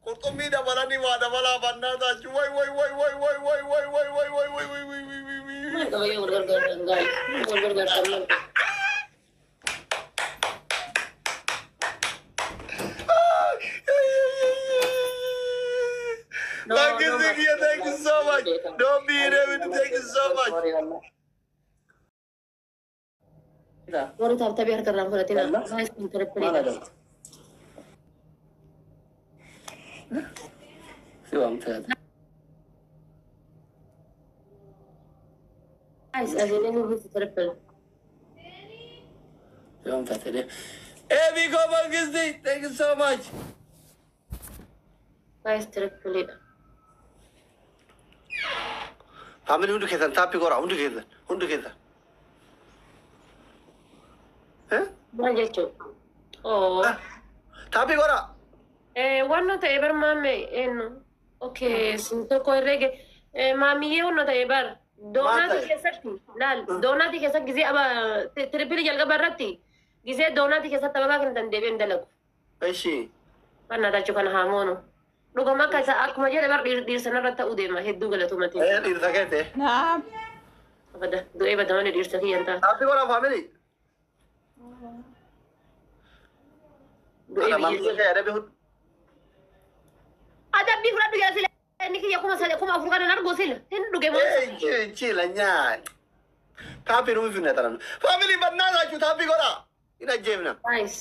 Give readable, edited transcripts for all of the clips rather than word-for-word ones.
Qurxummii dabalanii waa dabalaa bannaa taachuu. Way way way way way way way way way way way way way way way way. Maal qaba yoo wal gargaartan guys? Wal gargaartan maal qaba? No, Thank you, no, Zikia. Thank you so much. Don't be David. Thank you so much. Warri tap tapii harka irraan fudhatina. Guys, kun Maal triple. adabta? Si waamte ati. Guys, asiin inni triple. Si waamte ati deem. Ebi ko Mangisti. Thank you so much. Guys, triple dha. Family, hundi keessan tap godhaa, hundi keessan, hundi keessan. Eh? Maal jechuun? Oh. Tap godhaa. Wanno ta'e bar maame eenyu? Okay, sin tokko herreege. Maamiyyee, wanno ta'e bar. Donut ta'e? Keessatti laal, donut keessatti gizee aba triple jalqaba irratti gizee donut keessatti ababaa kennitan deebi'een dalagu. Eshi. Bannaa kana haa moonu. Dhugama akka isa akkuma jedhe bar dhiirsa narra ta'uu deema, hedduu galatumatiin. Eh, dhiirsa keete. Naam. Bada du'ee bada malee dhiirsa kiyyan ta'a. Tap godhaa, family. Du'ee Ana biyya. maamilli kee adabi hundi. Adabbii fudhadhu yaa sila. Inni kiyya 3000, 4000 kanan argu sila. Hin dhuge moo? Eh, chila nyaa. Tap nuyi finna taran. Family, bannaa taachuu tap godhaa. Hin ajjeefna. Guys.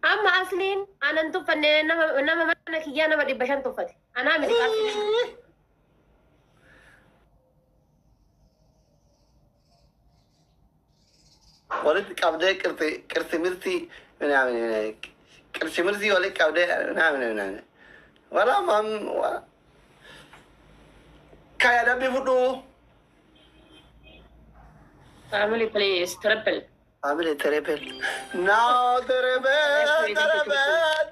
Amma asliin anan tuffanne, nama mana kiyyaa nama 500 tuffate. Anaa miti qaasii. Walitti qabdee qirxi qirxi mirtii qirxi mirtii walitti qabdee minaamin minaamin. Wala mam wala. Kaya adabbii fudhu. Family, please, triple. Family, triple. Now triple, triple,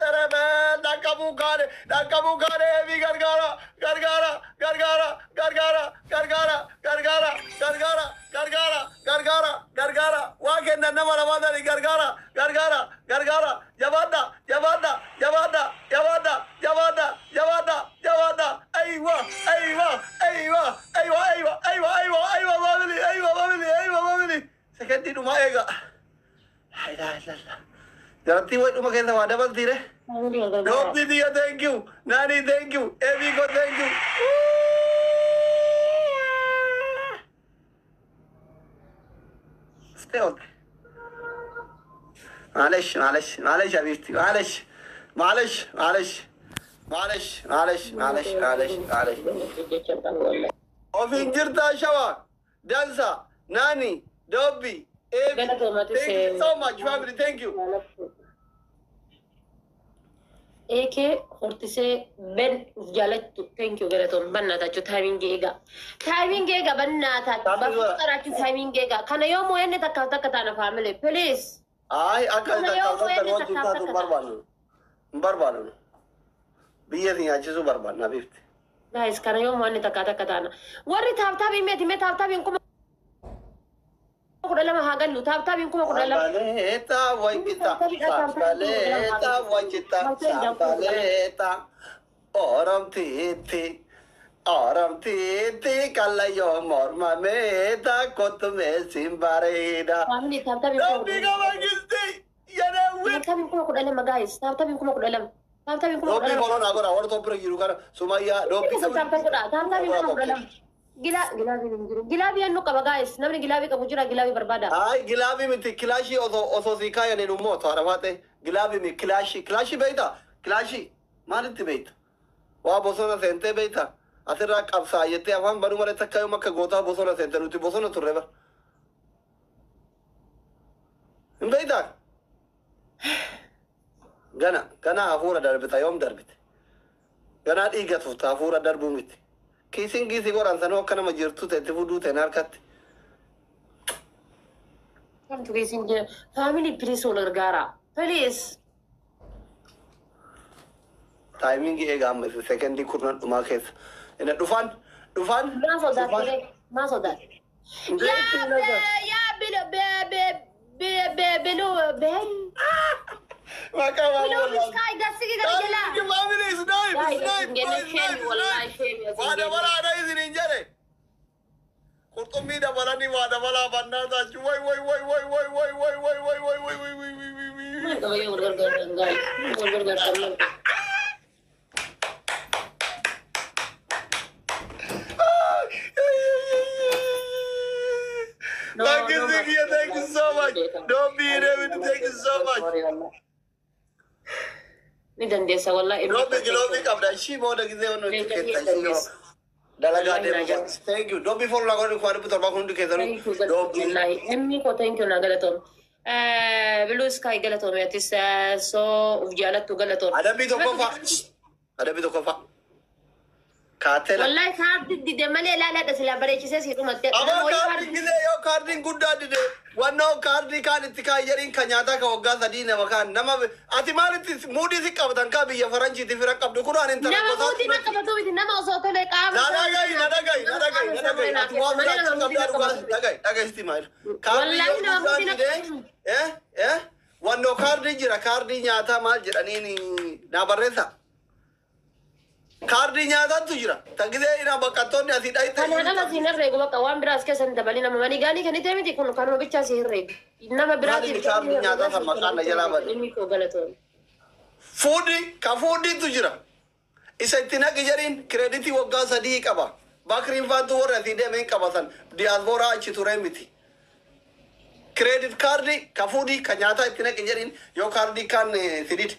triple. Dhaqqabuu kaane, dhaqqabuu kaane, eebii gargaara, gargaara, gargaara, gargaara, gargaara, gargaara, gargaara, gargaara, gargaara, gargaara. Waa kennan nama lamaa tani gargaara, gargaara, gargaara. Jabaadha, jabaadha, jabaadha, jabaadha, jabaadha, jabaadha, jabaadha. Aywa, aywa, aywa, aywa, aywa, aywa, aywa, aywa, family, aywa, family, aywa, family. Sekendii dhumaa eega. La ilaha illallah. Jarattii wayi dhuma keessa waa dabaltiire. Family gargaara. Dobbi Diya, thank you. Nani, thank you. Ebiko, thank you. Stay on. معلش معلش معلش يا حبيبتي، معلش معلش معلش معلش معلش معلش معلش معلش. Ofiin jirtaa shawaa dansa Nani, Dobbi, Ebi. Galatoomatu. Thank you so much, family, thank you. AK hortisee ben uf jaalattu, thank you, galatoom. Bannaatachu timing eega. Timing eega, bannaatachu. Bakka qarachu timing eega. Kana yoo moo'anne takka takka taana, family, please. Ay, akka Kana yoo takka moo'anne wajjin takka taatu takka. Barbaannu hin barbaannu, biyya si nyaachisuu barbaanna, bifti. Guys, kana yoo moo'anne takka takka taana. Warri tap tapiin meeti mee tap tapiin 12,000 haa gallu, tap tapiin 12,000. Sampaleeta wajjita, sampaleeta wajjita, sampaleeta. Oromtiitti, Oromtiitti kallayyoo mormameeta kottumee siin bareeda. Family, tap tapiin kuma Dobbii 12. qaba gisti yeneewwin. Tap tapiin 12,000, guys. Tap tapiin 12,000. Tap tapiin kuma kudha Dobbii lama. follow naa godha, warra toppira jiru kana Sumayyaa dobbii. Tap tap godha. Tap tapiin 12,000. Glove hin jiru. Glove hannu qaba, guys. Namni glove qabu jira, glove barbaada. Ay, glove miti, kilaashii osoo sii kaayaniin immoo haadha glove mi kilaashii, kilaashii beeyta, kilaashii maalitti beeyta? Waa bosona seentee beeyta, asirraa qabsaa jettee afaan banuu malee takka yoom akka gootaa bosona seente? Nuti bosona turre bar hin beeytaa? Gana gana hafuura darbita, yoom darbite? Ganaa dhiiga tufta, hafuura darbuu miti. Kiisiin kiisii godhan sanuu akka nama jirtu ta'etti fuduu ta'e harkatti. Kamtu keessin jira. Family, please, wal gargaara. Please. Timing eegaa, amma sekendii 10 dhumaa keessa. Inni dhufan dhufan. Maa sodaate? Maa sodaate? Yaa yaa bilo be be be be bilo be. Maqaa Bilo sky gasigi gara jalaa. Family, snipe, snipe. hin genne shame wallahi shame as hin Waa genne. dabalaadha isin hin jedhe. Qurxummii dabalanii waa dabalaa bannaatachu. Way way way way way way way way way way way way way way way way. Maal qaba yoo wal gargaartan gaari wal gargaartan maal qaba. No, Thank you, no, Zikia. Thank you so much. Don't be David. Thank you so much. Ni dandeessa wallahi. Gloobii gloobii qabda. Ishii booda gisee wannu itti kennan. Dalagaa deemu. Thank you. Don't be follow lagoon kwani putar bakun hundi keessanuu. Don't be. Wallahi emmi koo thank you na galatoom. Blue Sky galatoome atis soo uf jaalattu galatoom. Adabbii tokkoffaa. Adabbii tokkoffaa. Kaatela. Wallahi kaardi dide malee ilaalaadha silaa bareechisee si dhumatte. Amaa kaardiin gisee yoo kaardiin guddaa dide wannoo kaardii kaan itti kaayyariin kan nyaataa kan waggaa 3 nama kaan nama ati maalitti muudii si qabatan kaa biyya faranjiiti fira qabdu kun ani intala Nama gosaa muudii na qabatu miti nama osoo tolee qaama. Na dhagayi na dhagayi na dhagayi na dhagayi ati waan biraa achi qabdaa dhugaa dhagayi dhagayi sitti maal kaardii Wallahi yoo nama guddaan muudii na dide wannoo kaardii jira kaardii nyaataa maal jedhaniin naa barreessa. Kaardii nyaataatu jira. Ta gisee ina baqqattoonni asii dhayite. Kanaan ala siin herreegu bakka waan biraas keessa hin dabalin nama manii gaalii kan itee miti kun kanuma bichaa si herreegu. Nama biraatiif. Maali kaardii nyaataa san maqaan na jalaa bade. Inni koo galatoome. Fuudhi ka fuudhiitu jira. Isa itti naqi jedhiin kireeditii waggaa 3 qaba. Bakriin faantu warra asii deemee hin qabatan. Diyaasporaa achi ture miti. Kireedit kaardii ka fuudhii ka nyaataa itti naqi jedhiin yoo kaardii kaan fidid.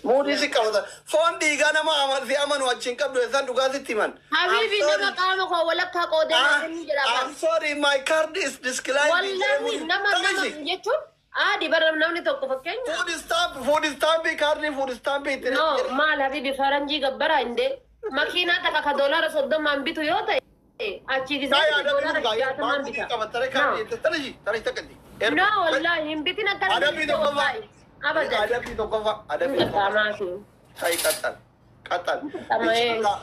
Muudii si qabatan. Foon dhiigaa nama si amanu achi hin qabdu isaan dhugaa sitti himan. Habibi nama qaama koo walakkaa qoodee naa kennuu jedha. I'm sorry, my card is declined. Wallahi nama nama jechuun aadi bara namni tokko fakkeenya. Food stamp, kaardii food stamp itti No naqi jedhi. maal habibi faranjii gabbara hinde makiinaa takka ka $30 bitu yoo ta'e achi gisee $60 bita. No wallahi hin bitin akkana Adabbii tokkoffaa. Abadan. Adabbii tokkoffaa. Adabbii tokkoffaa. Qaxxaamaati. Ta'i qaxxal. Qaxxal. Qaxxaamee.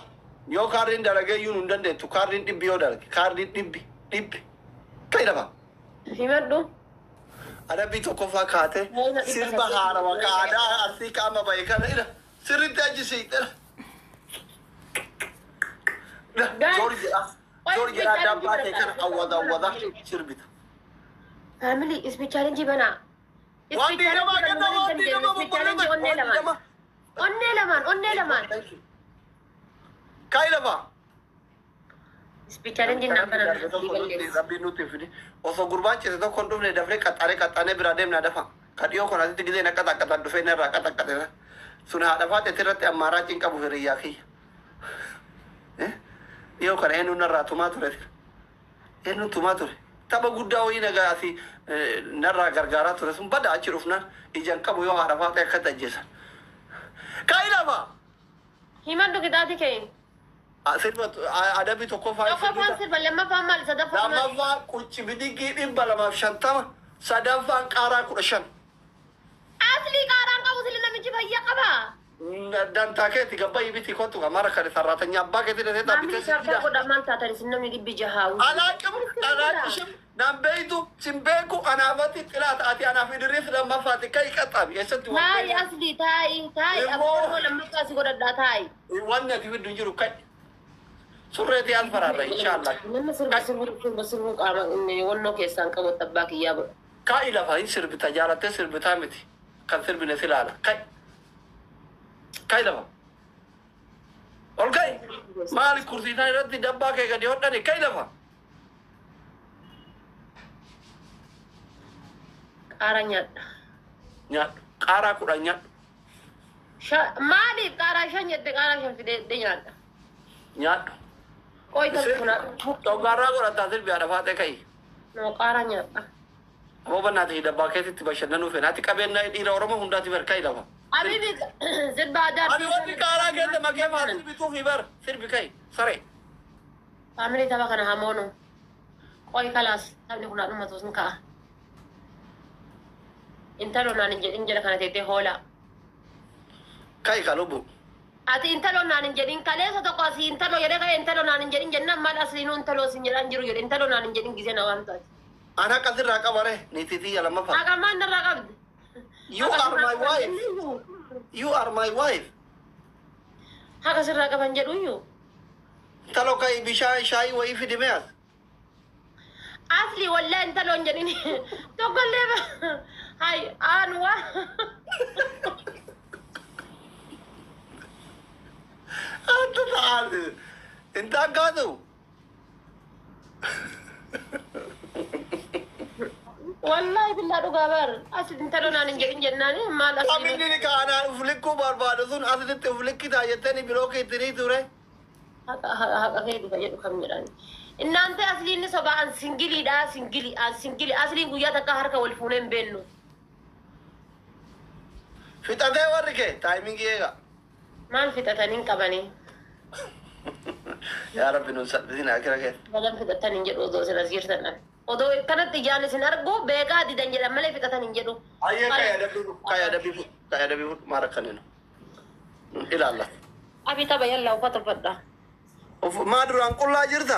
Yoo kaardiin dalagee iyyuu hin dandeettu. Kaardiin dhibbi yoo dalage. Kaardiin dhibbi. Dhibbi. Ka'i lafa. Himadhu. Adabbii tokkoffaa kaate sirba haarawa ka aadaa arsii qaama bahe kana ila sirriitti achi siixera. Joorji jedha. Joorji jedha dabbaa ta'e kana awwada awwada sirbita. Family ismi challenge banaa. Waan diidamaa kenna waan diidamaa Ismi challenge onnee lamaan. Onnee lamaan onnee lamaan. Ka'i lafa. Ismi challenge naan banaa. Rabbiin nutti hin fidi. Osoo gurbaan cite tokko hin dhufne dafnee qaxxaanee qaxxaanee biraa deemna dafa. Ka dhiyoo kun asitti gisee na qaxaqqaxan dhufee narraa qaxaqqaxe. Sun haadha faaxetti irratti ammaaraa cin qabu hiriyyaa kiyya. Dhiyoo kana eenyuun narraa tumaa ture. Eenyuun tumaa ture. Tapha guddaa wayii nagaa asii narraa gargaaraa ture sun bada achi dhufnaan ijaan qabu yoo haadha faaxee akkatti ajjeesan. Ka'i lafa. Himadhu kitaati kee. Sirba adabbii tokkoffaa. Tokkoffaan sirba lammaffaan maal sadaffaan maal? Lammaffaa qucci bidigii 250 sadaffaan qaaraa 15. Asli qaaraan qabu sili namichi fayyaa qaba. Dantaa keeti gabbaayii biti kottu kamara kan sarraatanya abbaa keeti dhatee Maamilli xabbitee saafaa godha maal taatan isin namni 600. Alaaqim alaaqishim nan beeytu sin beeku anaafatti xilaata ati anaaf idiriif lammaffaati kai qaxxaabi eessatti Taa'i asli taa'i taa'i Immoo- abdii lammaffaa si godhadhaa taa'i. Wanni ati fiddu hin jiru kai. Surreetii alfaraarra inshaallah. Nama sirba sirbu sirba sirbu qaama inni wannoo keessaan qabu abbaa kiyyaa godha. Ka'i lafa hin sirbita jaalattee sirbitaa miti kan sirbine si ilaala kai. Kai lafa. Ol kai. Maali kursii isaan irratti dabbaa kee gadi hodhani kai lafa. Qaaraa nyaadha. Nyaadhu. Qaaraa 10 nyaadhu. Maaliif qaaraa 5 jette qaaraa 5 fidee nyaadha. Nyaadhu. Qoy tokko na. Dhoggaarraa godhataa sirbi haadha faatee ka'i. No qaaraa nyaadha. Ammoo bannaati dabbaa keessatti bashannanuu feena. Ati qabeenya dhiira Oromoo hundaati bar ka'i lafa. Habibi sirba aadaa. Ani wanti qaaraa keessa makee maa sirbituuf bar sirbi ka'i saree. Faamilii tapha kana hamoonu. Qoy kalaas taphni kun haadhumatu sun ka'a. Intalo naan hin jedhin jedha kana teettee hoolaa. Ka'i ka lubbu. Ati intalo naan hin jedhin kaleessa tokko asii intalo jedhee ka'e intalo naan hin jedhin jennaan maal asliinuu intaloo sin jedhaan jiru jedhe intalo naan hin jedhin gisee na waan taate. An haqa sirraa qabare niitii lammaffaa. Haqamaan narraa qabdi. You are my wife. You are my wife. Haqa sirraa qaban jedhuyyuu. Intalo kai bishaan shaayii wayii fidime as. Asli wallahi intaloon jedhin tokkollee hay aan waa. Anta ta'aati. Intaan kaatu. Wallahi billaa dhugaa bar asli intaloon aan hin jedhin jennaani maal asli. Namni kaanaan uf likkuu barbaadu sun aslitti uf likkitaa jettanii biroo keetinii ture. Haqa haqa kee dhuga jedhu kam jedhani. Innaante asliin ni sobaa an singiliidha singili an singili asliin guyyaa takka harka wal fuunee hin beennu. Fixatee warri kee taayimingii eega. Maal fixatanii hin qabanii? Yaa Rabbi nun salphisin akira kee. Bagan fixatan hin jedhu odoo isin as jirtan dha. Odoo kanatti ijaan isin argu beekaa didan jedhan malee fixatan hin jedhu. Ayyee kaya adabbii kaya adabbii fudhu kaya adabbii fudhu maal akkaninu. Nun ilaalla. Abi tapha yallaa uffata uffadha. Maa duraan qullaa jirta?